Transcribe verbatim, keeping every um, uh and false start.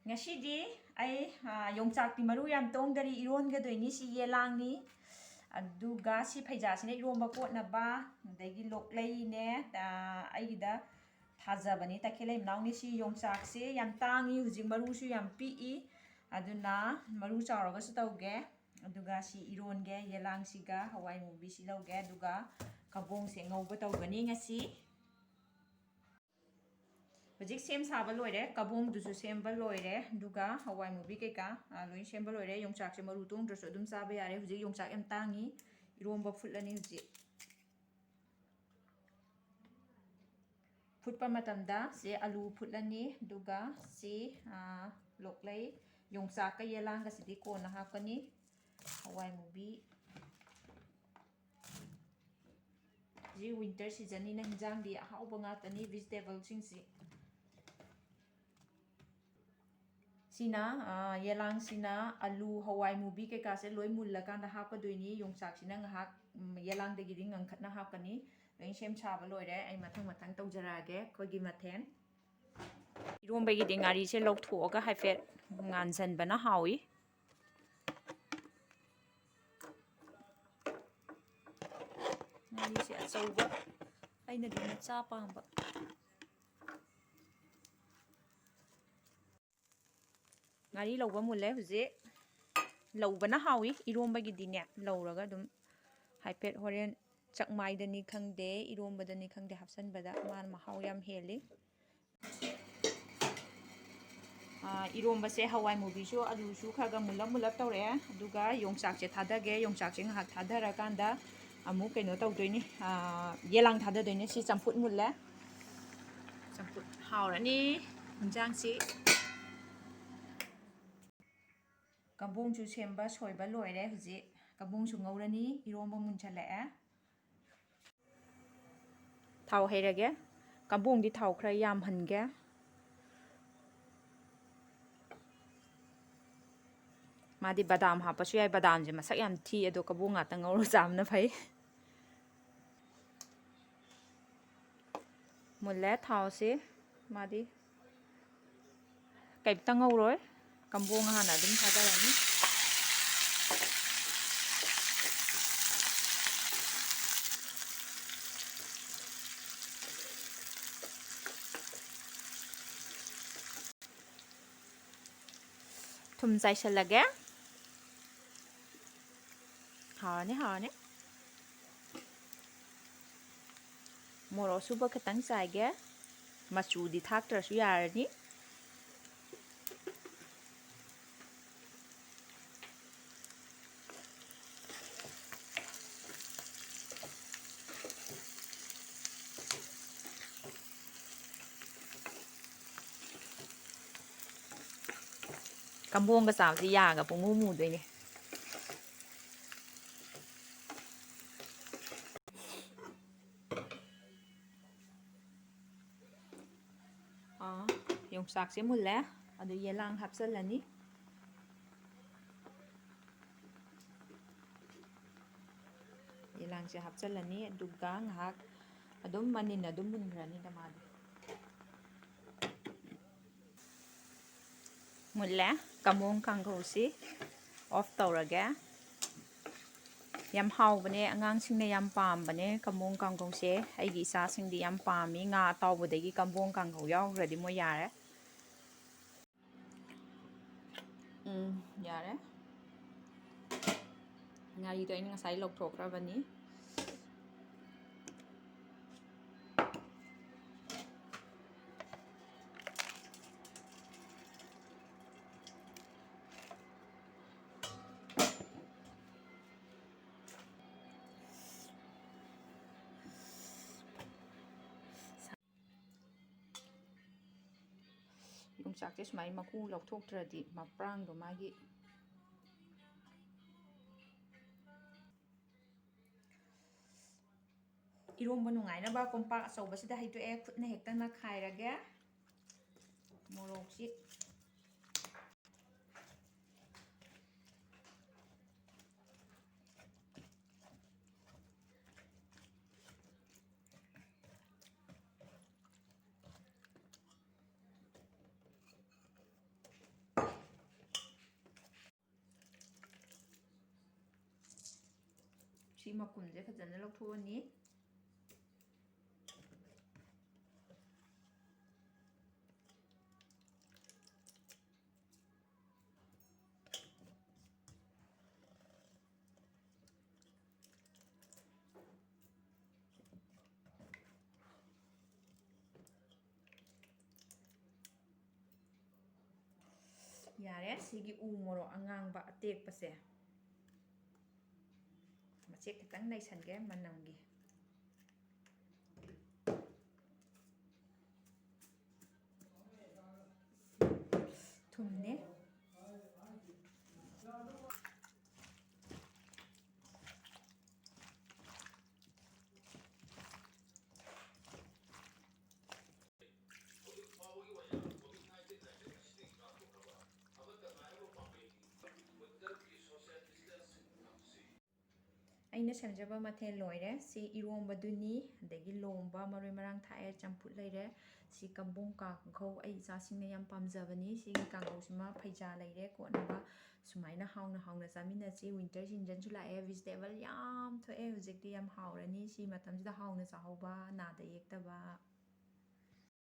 ꯉꯁꯤꯗꯤ ꯑꯩ, ꯑ, ꯌꯣꯡꯆꯥꯛꯇꯤ ꯃꯔꯨ ꯌꯥꯝ ꯇꯣꯡꯗꯔꯤ, ꯏꯔꯣꯟꯒꯗꯣꯏꯅꯤ꯫ ꯁꯤ ꯌꯦꯂꯥꯡꯅꯤ, ꯑꯗꯨꯒ ꯁꯤ ꯐꯩꯖꯥꯁꯤꯅ ꯏꯔꯣꯟꯕ ꯀꯣꯠꯅꯕ, ꯑꯗꯒꯤ ꯂꯣꯛꯂꯩꯅꯦ, ꯑ, ꯑꯩꯒꯤꯗ ꯊꯥꯖꯕꯅꯤ, ꯇꯈꯦꯜ ꯂꯩꯃꯅꯥꯎꯅꯤ꯫ ꯁꯤ ꯌꯣꯡꯆꯥꯛꯁꯦ ꯌꯥꯝ ꯇꯥꯡꯉꯤ ꯍꯧꯖꯤꯛ, ꯃꯔꯨꯁꯨ ꯌꯥꯝ ꯄꯤꯛꯏ, ꯑꯗꯨꯅ ꯃꯔꯨ ꯆꯥꯎꯔꯒꯁꯨ ꯇꯧꯒꯦ꯫ ꯑꯗꯨꯒ ꯁꯤ ꯏꯔꯣꯟꯒꯦ, ꯌꯦꯂꯥꯡꯁꯤꯒ ꯍꯋꯥꯏ ꯃꯨꯕꯤꯁꯤ ꯂꯧꯒꯦ, ꯑꯗꯨꯒ ꯀꯕꯣꯡꯁꯦ ꯉꯧꯕ ꯇꯧꯒꯅꯤ ꯉꯁꯤ꯫ ꯍꯧꯖꯤꯛ ꯁꯦꯝ ꯁꯥꯕ ꯂꯣꯏꯔꯦ, ꯀꯕꯣꯡꯗꯨꯁꯨ ꯁꯦꯝꯕ ꯂꯣꯏꯔꯦ, ꯑꯗꯨꯒ ꯍꯋꯥꯏ ꯃꯨꯕꯤ ꯀꯩꯀꯥ, ꯑ, ꯂꯣꯏ ꯁꯦꯝꯕ ꯂꯣꯏꯔꯦ꯫ ꯌꯣꯡꯆꯥꯛꯁꯦ ꯃꯔꯨ ꯇꯣꯡꯗ꯭ꯔꯁꯨ ꯑꯗꯨꯝ ꯆꯥꯕ ꯌꯥꯔꯦ꯫ ꯍꯧꯖꯤꯛ ꯌꯣꯡꯆꯥꯛ ꯌꯥꯝ ꯇꯥꯡꯉꯤ, ꯏꯔꯣꯝꯕ ꯐꯨꯠꯂꯅꯤ ꯍꯧꯖꯤꯛ꯫ ꯐꯨꯠꯄ ꯃꯇꯝꯗ ꯁꯤ ꯑꯂꯨ ꯐꯨꯠꯂꯅꯤ, ꯑꯗꯨꯒ ꯁꯤ, ꯑ, ꯂꯣꯛꯂꯩ, ꯌꯣꯡꯆꯥꯛꯀ ꯌꯦꯂꯥꯡꯒꯁꯤꯗꯤ ꯀꯣꯟꯅ ꯍꯥꯞꯀꯅꯤ꯫ ꯍꯋꯥꯏ ꯃꯨꯕꯤ꯫ ꯍꯧꯖꯤꯛ winter seasonꯅꯤꯅ ꯍꯤꯟꯖꯥꯡꯗꯤ ꯑꯍꯥꯎꯕ ꯉꯥꯛꯇꯅꯤ, vegetableꯁꯤꯡꯁꯤ꯫ ꯁꯤꯅ, ꯑ, ꯌꯦꯂꯥꯡꯁꯤꯅ ꯑꯂꯨ, ꯍꯋꯥꯏ ꯃꯨꯕꯤ ꯀꯩꯀꯥꯁꯦ ꯂꯣꯏ ꯃꯨꯜꯂꯀꯥꯟꯗ ꯍꯥꯞꯀꯗꯣꯏꯅꯤ꯫ ꯌꯣꯡꯆꯥꯛꯁꯤꯅ ꯉꯥꯏꯍꯥꯛ, ꯎꯝ, ꯌꯦꯂꯥꯡꯗꯒꯤꯗꯤ ꯉꯟꯈꯠꯅ ꯍꯥꯞꯀꯅꯤ꯫ ꯂꯣꯏ ꯁꯦꯝ ꯁꯥꯕ ꯂꯣꯏꯔꯦ꯫ ꯑꯩ ꯃꯊꯪ ꯃꯊꯪ ꯇꯧꯖꯔꯛꯑꯒꯦ ꯑꯩꯈꯣꯏꯒꯤ ꯃꯊꯦꯜ꯫ ꯏꯔꯣꯝꯕꯒꯤꯗꯤ ꯉꯥꯔꯤꯁꯦ ꯂꯧꯊꯣꯛꯑꯒ ꯍꯥꯏꯐꯦꯠ ꯉꯥꯟꯁꯤꯟꯕꯅ ꯍꯥꯎꯏ꯫ ꯉꯥꯔꯤꯁꯦ ꯑꯆꯧꯕ, ꯑꯩꯅꯗꯤ ꯃꯆꯥ ꯄꯥꯝꯕ꯫ ꯉꯥꯔꯤ ꯂꯧꯕ ꯃꯨꯜꯂꯦ ꯍꯧꯖꯤꯛ꯫ ꯂꯧꯕꯅ ꯍꯥꯎꯏ ꯏꯔꯣꯝꯕꯒꯤꯗꯤꯅꯦ, ꯂꯧꯔꯒ ꯑꯗꯨꯝ ꯍꯥꯏꯐꯦꯠ ꯍꯣꯔꯦꯟ ꯆꯥꯛꯃꯥꯏꯗꯅꯤ ꯈꯪꯗꯦ, ꯏꯔꯣꯝꯕꯗꯅꯤ ꯈꯪꯗꯦ, ꯍꯥꯞꯆꯤꯟꯕꯗ ꯃꯥꯅ ꯃꯍꯥꯎ ꯌꯥꯝ ꯍꯦꯜꯂꯤ꯫ ꯑꯥ, ꯏꯔꯣꯝꯕꯁꯦ ꯍꯋꯥꯏ ꯃꯨꯕꯤꯁꯨ ꯑꯂꯨꯁꯨ ꯈꯔ ꯈꯔ ꯃꯨꯜꯂꯞ ꯃꯨꯜꯂꯞ ꯇꯧꯔꯛꯑꯦ, ꯑꯗꯨꯒ ꯌꯣꯡꯆꯥꯛꯁꯦ ꯊꯥꯗꯒꯦ꯫ ꯌꯣꯡꯆꯥꯛꯁꯦ ꯉꯥꯏꯍꯥꯛ ꯊꯥꯗꯔꯀꯥꯟꯗ ꯑꯃꯨꯛ ꯀꯩꯅꯣ ꯇꯧꯗꯣꯏꯅꯤ, ꯑꯥ, ꯌꯦꯂꯥꯡ ꯊꯥꯗꯗꯣꯏꯅꯤ꯫ ꯁꯤ ꯆꯝꯐꯨꯠ ꯃꯨꯜꯂꯦ, ꯆꯝꯐꯨꯠ ꯍꯥꯎꯔꯅꯤ ꯏꯟꯖꯥꯡꯁꯤ꯫ ꯀꯕꯣꯡꯁꯨ ꯁꯦꯝꯕ ꯁꯣꯏꯕ ꯂꯣꯏꯔꯦ꯫ ꯍꯧꯖꯤꯛ ꯀꯕꯣꯡꯁꯨ ꯉꯧꯔꯅꯤ꯫ ꯏꯔꯣꯝꯕ ꯃꯨꯟꯁꯜꯂꯛꯑꯦ꯫ ꯊꯥꯎ ꯍꯩꯔꯒꯦ꯫ ꯀꯕꯣꯡꯗꯤ ꯊꯥꯎ ꯈꯔ ꯌꯥꯝꯍꯟꯒꯦ꯫ ꯃꯥꯗꯤ ꯕꯗꯥꯝ ꯍꯥꯞꯄꯁꯨ ꯌꯥꯏ꯫ ꯕꯗꯥꯝꯁꯦ ꯃꯁꯛ ꯌꯥꯝ ꯊꯤ, ꯑꯗꯣ ꯀꯕꯣꯡ ꯉꯥꯛꯇ ꯉꯧꯔ ꯆꯥꯕꯅ ꯐꯩ꯫ ꯃꯨꯜꯂꯦ ꯊꯥꯎꯁꯤ꯫ ꯃꯥꯗꯤ ꯀꯩꯝꯇ ꯉꯧꯔꯣꯏ, ꯀꯝꯕꯣꯡ ꯍꯥꯟꯅ ꯑꯗꯨꯝ ꯊꯥꯗꯔꯅꯤ꯫ ꯊꯨꯝ ꯆꯥꯏꯁꯤꯜꯂꯒꯦ꯫ ꯍꯥꯎꯔꯅꯤ, ꯍꯥꯎꯔꯅꯤ꯫ ꯃꯣꯔꯣꯛ ꯑꯁꯨꯕ ꯈꯤꯇꯪ ꯆꯥꯏꯒꯦ꯫ ꯃꯆꯨꯗꯤ ꯊꯥꯛꯇ꯭ꯔꯁꯨ ꯌꯥꯔꯅꯤ꯫ ꯀꯝꯕꯣꯡꯒ ꯆꯥꯕꯁꯤ ꯌꯥꯒ ꯄꯨꯡꯃꯨ ꯃꯨꯗꯣꯏꯅꯦ꯫ ꯑꯥ, ꯌꯣꯡꯆꯥꯛꯁꯦ ꯃꯨꯜꯂꯦ꯫ ꯑꯗꯨ ꯌꯦꯂꯥꯡ ꯍꯥꯞꯆꯤꯜꯂꯅꯤ꯫ ꯌꯦꯂꯥꯡꯁꯦ ꯍꯥꯞꯆꯤꯜꯂꯅꯤ, ꯑꯗꯨꯒ ꯉꯥꯏꯍꯥꯛ ꯑꯗꯨꯝ ꯃꯅꯤꯟ ꯑꯗꯨꯝ ꯃꯨꯟꯈ꯭ꯔꯅꯤꯗ ꯃꯥꯗꯤ꯫ ꯃꯨꯜꯂꯦ꯫ ꯀꯝꯕꯣꯡ ꯀꯥꯡꯒꯧꯁꯤ ꯑꯣꯐ ꯇꯧꯔꯒꯦ꯫ ꯌꯥꯝ ꯍꯥꯎꯕꯅꯦ, ꯑꯉꯥꯡꯁꯤꯡꯅ ꯌꯥꯝ ꯄꯥꯝꯕꯅꯦ ꯀꯝꯕꯣꯡ ꯀꯥꯡꯒꯧꯁꯦ꯫ ꯑꯩꯒꯤ ꯏꯆꯥꯁꯤꯡꯗꯤ ꯌꯥꯝ ꯄꯥꯝꯃꯤ꯫ ꯉꯥ ꯑꯇꯥꯎꯕꯗꯒꯤ ꯀꯝꯕꯣꯡ ꯀꯥꯡꯒꯧ ꯌꯥꯎꯈ꯭ꯔꯗꯤ ꯃꯣꯏ ꯌꯥꯔꯦ꯫ ꯎꯝ, ꯌꯥꯔꯦ꯫ ꯉꯥꯔꯤꯗꯣ ꯑꯩꯅ ꯉꯁꯥꯏ ꯂꯧꯊꯣꯛꯈ꯭ꯔꯕꯅꯤ꯫ ꯌꯣꯡꯆꯥꯛꯁꯦ ꯁꯨꯃꯥꯏꯅ ꯃꯀꯨ ꯂꯧꯊꯣꯛꯇ꯭ꯔꯗꯤ ꯃꯄ꯭ꯔꯥꯡꯗꯣ ꯃꯥꯒꯤ꯫ ꯏꯔꯣꯝꯕ ꯅꯨꯡꯉꯥꯏꯅꯕ ꯀꯣꯝꯄꯥꯛ ꯑꯆꯧꯕꯁꯤꯗ ꯍꯩꯗꯣꯛꯑꯦ꯫ ꯈꯨꯠꯅ ꯍꯦꯛꯇ ꯅꯈꯥꯏꯔꯒꯦ꯫ ꯃꯣꯔꯣꯛꯁꯤ꯫ ꯁꯤ ꯃꯈꯨꯝꯁꯦ ꯐꯖꯅ ꯂꯧꯊꯣꯛꯑꯅꯤ꯫ ꯌꯥꯔꯦ, ꯁꯤꯒꯤ ꯎ ꯃꯣꯔꯣꯛ ꯑꯉꯥꯡꯕ ꯑꯇꯦꯛꯄꯁꯦ ꯃꯆꯦꯠ ꯈꯤꯇꯪ ꯅꯩꯁꯟꯒꯦ ꯃꯅꯝꯒꯤ꯫ ꯊꯨꯝꯅꯦ꯫ ꯑꯩꯅ ꯁꯦꯝꯖꯕ ꯃꯊꯦꯜ ꯂꯣꯏꯔꯦ꯫ ꯁꯤ ꯏꯔꯣꯝꯕꯗꯨꯅꯤ, ꯑꯗꯒꯤ ꯂꯣꯝꯕ, ꯃꯔꯣꯏ ꯃꯔꯥꯡ ꯊꯥꯛꯑꯦ, ꯆꯝꯐꯨꯠ ꯂꯩꯔꯦ꯫ ꯁꯤ ꯀꯝꯕꯣꯡ ꯀꯥꯡꯍꯧ, ꯑꯩ ꯏꯆꯥꯁꯤꯡꯅ ꯌꯥꯝ ꯄꯥꯝꯖꯕꯅꯤ꯫ ꯁꯤꯒꯤ ꯀꯥꯡꯍꯧꯁꯤꯃ ꯐꯩꯖꯥ ꯂꯩꯔꯦ ꯀꯣꯠꯅꯕ꯫ ꯁꯨꯃꯥꯏꯅ ꯍꯥꯎꯅ ꯍꯥꯎꯅ ꯆꯥꯃꯤꯟꯅꯁꯤ꯫ Winter seasonꯁꯨ ꯂꯥꯛꯑꯦ, vegetable ꯌꯥꯝ ꯊꯣꯛꯑꯦ ꯍꯧꯖꯤꯛꯇꯤ, ꯌꯥꯝ ꯍꯥꯎꯔꯅꯤ꯫ ꯁꯤ ꯃꯇꯝꯁꯤꯗ ꯍꯥꯎꯅ ꯆꯥꯍꯧꯕ, ꯅꯥꯗ ꯌꯦꯛꯇꯕ꯫